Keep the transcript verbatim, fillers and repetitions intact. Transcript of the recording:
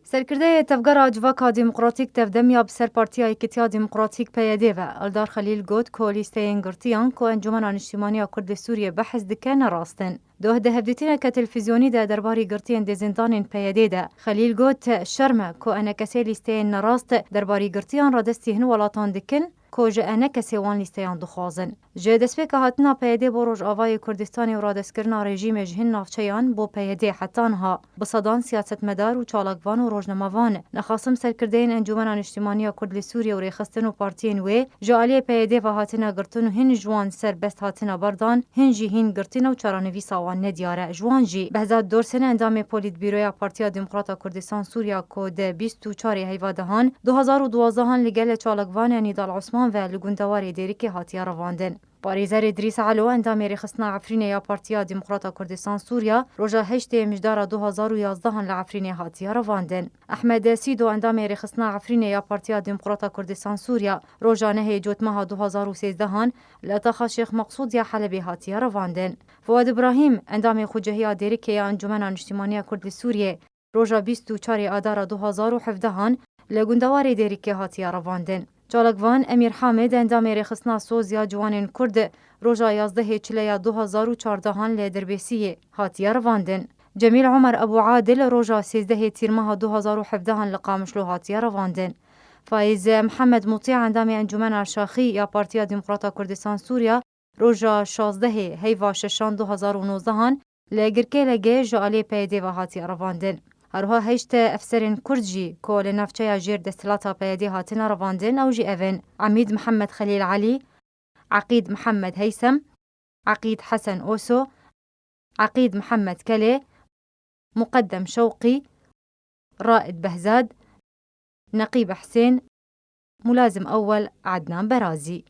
Serkirdeyê Tevgera Civaka Demokratîk Tevdem ya bi ser Partiya Yekîtiya Demokratîk P Y D ve, Eldar Xelîl, got ku lîsteyên girtiyan ku Encûmena Niştimanî ya Kurd li Sûriyê behs dike, nerast in. Doh di hevdîtineke televîzyonî de derbarî girtiyên di zindanên P Y D de, Xelîl got, şerm e ku enekesê lîsteyên nerast derbarî girtiyan radestî hin welatan dikin ku ji enekesê wan lîsteyan dixwazin. Ji destpêka hatina P Y D bo Rojavayê Kurdistanê û radestkirina rejîmê ji hin navçeyan bo P Y D heta niha, bi sedan siyasetmedar û çalakvan û rojnamevan, nexasim serkirdeyên Encûmena Niştimanî ya Kurd li Sûriyê û rêxistin û partiyên wê ji aliyê P Y D ve hatine girtin û hin ji wan serbest hatine berdan, hin jî hîn girtine û çarenivîsa wan nediyar e. Ji wan jî Behzad Dorsen, endamê Polîtbîroya Partiya Demokrata Kurdistan Sûriya ku di bîst û çarê heyva dehan du hazar û duwazdeh li gele çalakvanê Nîdal Osman ve li gundewarê Dêrikê hatiye revandin. Parêzer Îdrîs Elo, endamê Rêxistina Efrînê ya Partiya Demokrata Kurdistan Sûriya, roja heştê Mijdara du hazar û yazdehan li Efrînê hatiye revandin. Ehmed Sîdo, endamê Rêxistina Efrînê ya Partiya Demokrata Kurdistan Sûriya, roja nehê Cotmeha du hazar û sêzdehan li taxa Şêx Meqsûd ya Helebê hatiye revandin. Fuad Îbrahîm, endamê Xucehiya Dêrikê ya Encûmena Niştimanî ya Kurd li Sûriyê, roja bîst û çarê Adara du hazar û hevdehan li gundewarê Dêrikê hatiye revandin. Çalakvan Emîr Hamid, endamê Rêxistina Soz ya Ciwanên Kurd, roja yazdehê Çileya du hazar û çardehan li Dirbêsiyê hatiye revandin. Cemîl Omer Ebû Adil roja sêzdehê Tîrmeha du hazar û hevdehan li Qamişlo hatiye revandin. Faiz Mihemed Mutî, endamê Encûmena Şaxî ya Partiya Demokrata Kurdistan Sûriya, roja şazdehê heyva şeşan du hazar û nozdehan li Girkêlegê ji aliyê P Y D ve hatiye revandin. Herwiha heşt efserên Kurd jî ku li navçeya jêr desthilata P Y D hatine revandin, ew jî ev in: Emîd Mihemed Xelîl Elî, Eqîd Mihemed Heysem, Eqîd Hesen Oso, Eqîd Mihemed Kelê, Muqeddem Şewqî, Raid Behzad, Neqîb Husên, Mulazim Ewel Ednan Berazî.